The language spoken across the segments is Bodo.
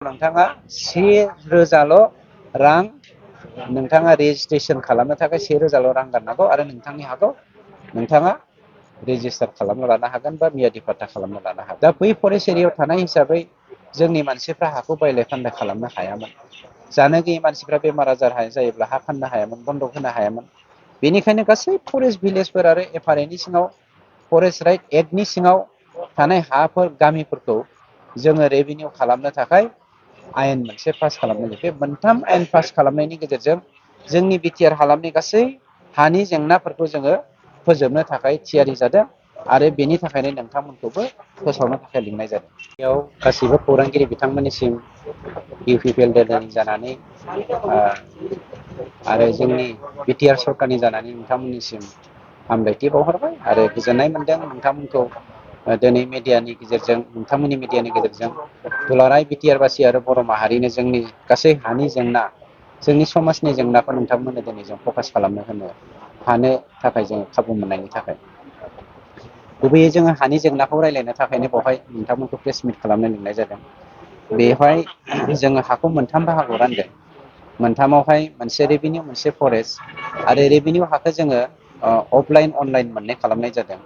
नोंथाङा 1000ल' रां नोंथाङा रेजिस्ट्रेसन खालामनो थाखाय 1000ल' रां गारनांगौ आरो नोंथांनि हाखौ नोंथाङा रेजिस्टार खालामना लानो हागोन बा मियादि पाट्टा खालामना लानो हागोन। दा बै फरेस्ट एरियायाव थानाय हिसाबै जोंनि मानसिफ्रा हाखौ बायलाय फानलाय खालामनो हायामोन। जानो गैयै मानसिफ्रा बेमार आजार जायोब्ला हा फाननो हायामोन, बन्दक होनो हायामोन। बेनिखायनो गासै फरेस्ट भिलेजफोर आरो FRAनि सिङाव फरेस्ट राइट एक्टनि सिङाव थानाय हाफोर गामिफोरखौ जोङो रेभिनिउ खालामनो थाखाय आयेन मोनसे पास खालामनाय जायो। बे मोनथाम आयेन पास खालामनायनि गेजेरजों जोंनि बिटिआर हालामनि गासै हानि जेंनाफोरखौ जोङो फोजोबनो थाखाय थियारि जादों आरो बेनि थाखायनो नोंथांमोनखौबो फोसावनो थाखाय लिंनाय जादों। बेयाव गासैबो खौरांगिरि बिथांमोननिसिम UPPL जानानै आरो जोंनि बिटिआर सरकारनि जानानै नोंथांमोननिसिम हामलायथि बावहरबाय आरो गोजोननाय मोनदों नोंथांमोनखौ दिनै मिडियानि गेजेरजों, नोंथांमोननि मिडियानि गेजेरजों दुलाराय बिटिआरबासि आरो बर' माहारिनो जोंनि गासै हानि जेंना, जोंनि समाजनि जेंनाखौ नोंथांमोननो दिनै जों फकास खालामनो होनो हानो थाखाय जों खाबु मोननायनि थाखाय। गुबैयै जोङो हानि जेंनाखौ रायज्लायनो थाखायनो बेवहाय नोंथांमोनखौ प्रेस मिट खालामनो लिंनाय जादों। बेवहाय जोङो हाखौ मोनथाम बाहागोआव रानदों। मोनथामावहाय मोनसे रेभिनिउ, मोनसे फरेस्ट आरो रेभिनिउ हाखौ जोङो अफलाइन अनलाइन मोननै खालामनाय जादों।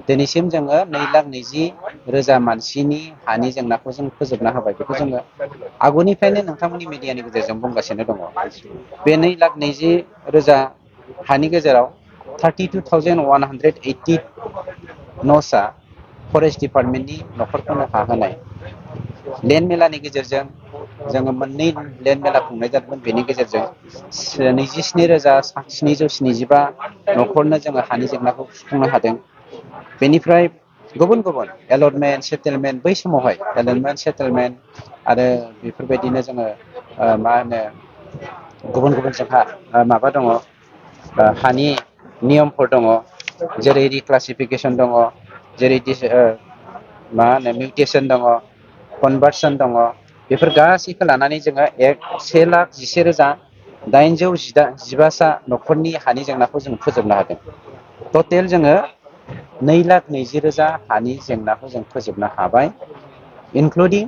दिनैसिम जोङो 2,20,000 मानसिनि हानि जेंनाखौ जों फोजोबना होबाय। बेखौ जोङो आगुनिफ्रायनो नोंथांमोननि मिडियानि गेजेरजों बुंगासिनो दङ। बे 2,20,000 हानि गेजेराव 32,180 न'सा फरेस्ट डिपार्टमेन्टनि न'खरफोरनो हा होनाय। लेन्ड मेलानि गेजेरजों जोङो मोननै लेन्ड मेला खुंनाय जादोंमोन। बेनि गेजेरजों 27,775 न'खरनो जोङो हानि जेंनाखौ सुफुंनो हादों। बेनिफ्राय गुबुन गुबुन एलटमेन्ट, सेटेलमेन्ट, बै समावहाय एलटमेन्ट, सेटेलमेन्ट आरो बेफोरबायदिनो जोङो गुबुन गुबुन जोंहा माबा दङ, हानि नियमफोर दङ, जेरै रिक्लासिफिकेसन दङ, जेरै मिउटेसन दङ, कनभार्सन दङ। बेफोर गासैखौ लानानै जोङो 1,11,815 न'खरनि हानि जेंनाखौ जों फोजोबनो हादों। टटेल जोङो 2,20,000 हानि जेंनाखौ जों फोजोबनो हाबाय, इनक्लुडिं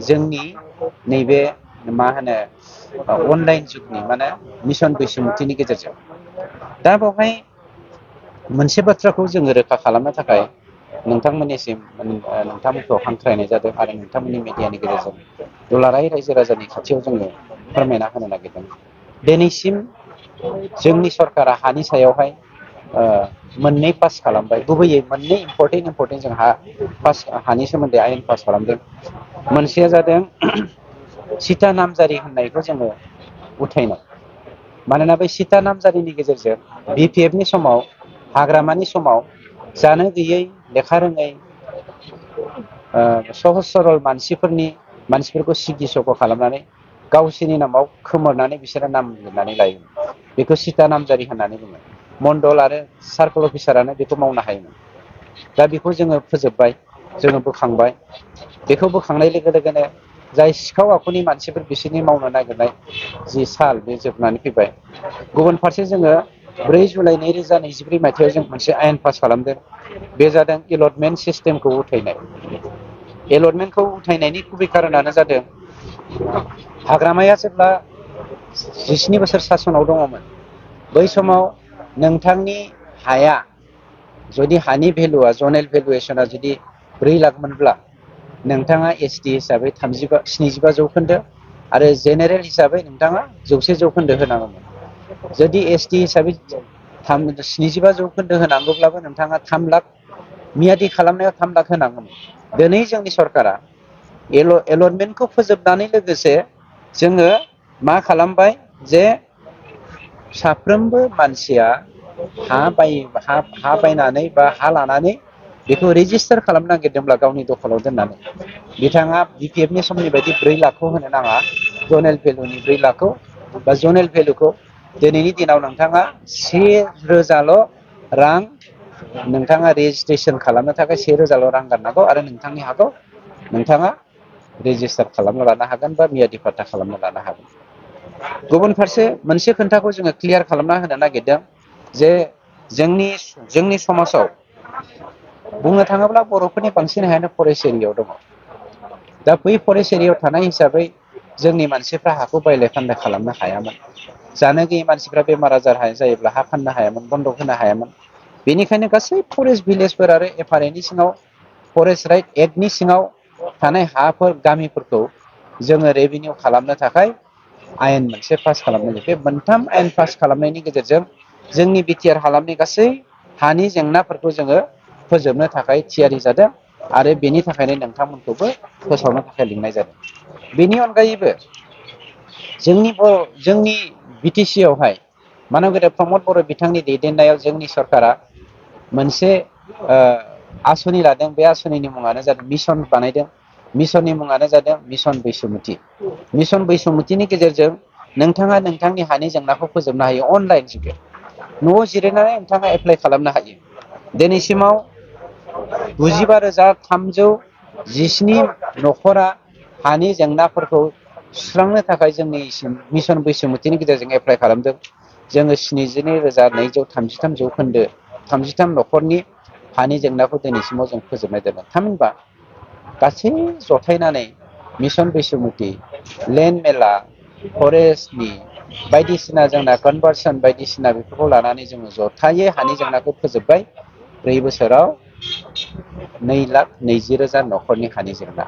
जोंनि नैबे अनलाइन जुगनि मिसन बैसोमुथिनि गेजेरजों। दा बेवहाय मोनसे बाथ्राखौ जोङो रोखा खालामनो थाखाय नोंथांमोननिसिम नोंथांमोनखौ हांख्रायनाय जादों आरो नोंथांमोननि मिडियानि गेजेरजों दुलाराय रायजो राजानि खाथियाव जोङो फोरमायना होनो नागिरदों। दिनैसिम जोंनि सरकारा हानि सायावहाय मोननै पास खालामबाय। गुबैयै मोननै इम्परटेन्ट जों हानि सोमोन्दै आयेन पास खालामदों। मोनसेया जादों सिटा नामजारि होननायखौ जोङो उथायनाय। मानोना बै सिटा नामजारिनि गेजेरजों BPFनि समाव, हाग्रामानि समाव जानो गैयै, लेखा रोङै, सहज सरल मानसिफोरखौ सिगि सग' खालामनानै गावसोरनि नामाव खोमोरनानै बिसोरो नाम लिरनानै लायोमोन। बेखौ सिटा नामजारि होननानै बुङो। मण्डल आरो सार्कोल अफिसारानो बेखौ मावनो हायोमोन। दा बेखौ जोङो फोजोबबाय, जोङो बोखांबाय। बेखौ बोखांनाय लोगो लोगोनो जाय सिखाव आखुनि मानसिफोर, बिसोरनि मावनो नागिरनाय जि साल, बे जोबनानै फैबाय। गुबुन फारसे जोङो 4 जुलाइ 2023 मायथाइयाव जों मोनसे आयेन पास खालामदों। बे जादों एलटमेन्ट सिस्टेमखौ उथायनाय। एलटमेन्टखौ उथायनायनि गुबै कारनानो जादों, हाग्रामाया जेब्ला 17 बोसोर सासनाव दङमोन, बै समाव नोंथांनि हाया जुदि हानि भेलुआ, जनेल भेलुवेसना जुदि 4 लाख मोनब्ला नोंथाङा ST हिसाबै 75 जौखोन्दो आरो जेनेरेल हिसाबै नोंथाङा 100 जौखोन्दो होनांगौमोन। जुदि ST हिसाबै 75 जौखोन्दो होनांगौब्लाबो नोंथाङा 3 लाख, मियादि खालामनायाव 3 लाख होनांगौमोन। दिनै जोंनि सरकारा एलटमेन्टखौ फोजोबनानै लोगोसे जोङो मा खालामबाय जे साफ्रोमबो मानसिया हा बायनानै बा हा लानानै बेखौ रेजिस्टार खालामनो नागिरदोंब्ला गावनि दखलाव दोननानै, बिथाङा BPFनि समनि बायदि 4 लाखखौ होनो नाङा। जनेल भेलुनि 4 लाखखौ बा जनेल भेलुखौ दिनैनि दिनाव नोंथाङा 1000ल' रां नोंथाङा रेजिस्ट्रेसन खालामनो थाखाय 1000ल' रां गारनांगौ आरो नोंथांनि हाखौ नोंथाङा रेजिस्टार खालामना लानो हागोन बा मियादि पाट्टा खालामना लानो हागोन। गुबुन फारसे मोनसे खोन्थाखौ जोङो क्लियार खालामना होनो नागिरदों जे जोंनि समाजाव बुंनो थाङोब्ला बर'फोरनि बांसिन हायानो फरेस्ट एरियायाव दङ। दा बै फरेस्ट एरियायाव थानाय हिसाबै जोंनि मानसिफ्रा हाखौ बायलाय फानलाय खालामनो हायामोन। जानो गैयै मानसिफ्रा बेमार आजार जायोब्ला हा फाननो हायामोन, बन्दक होनो हायामोन। बेनिखायनो गासै फरेस्ट भिलेजफोर आरो FRA सिङाव फरेस्ट राइट एक्टनि सिङाव थानाय हाफोर गामिफोरखौ जोङो रेभिनिउ खालामनो थाखाय आयेन मोनसे पास खालामनाय जायो। बे मोनथाम आयेन पास खालामनायनि गेजेरजों जोंनि बिटिआर हालामनि गासै हानि जेंनाफोरखौ जोङो फोजोबनो थाखाय थियारि जादों आरो बेनि थाखायनो नोंथांमोनखौबो फोसावनो थाखाय लिंनाय जादों। बेनि अनगायैबो जोंनि BTC आवहाय मानगोरिया प्रमद बर' बिथांनि दैदेननायाव जोंनि सरकारा मोनसे आसनि लादों। बे आसनिनि मुङानो जादों मिसन बानायदों। मिसननि मुङानो जादों मिसन बैसोमुथि। मिसन बैसोमुथिनि गेजेरजों नोंथाङा नोंथांनि हानि जेंनाखौ फोजोबनो हायो अनलाइन जुगै। न'आव जिरायनानै नोंथाङा एप्लाइ खालामनो हायो। दिनैसिमाव 92,317 न'खरा हानि जेंनाफोरखौ सुस्रांनो थाखाय जोंनिसिम मिसन बैसोमुथिनि गेजेरजों एप्लाइ खालामदों। जोङो 72,233 जौखोन्दो 33 न'खरनि हानि जेंनाखौ दिनैसिमाव जों फोजोबनाय जादों। थामहिनबा गासै जथायनानै मिसन बैसोमुथि, लेन्ड मेला, फरेस्टनि बायदिसिना जोंना कनभारसन बायदिसिना बेफोरखौ लानानै जोङो जथायै हानि जेंनाखौ फोजोबबाय। 4 बोसोराव 2,20,000 न'खरनि हानि जेंना।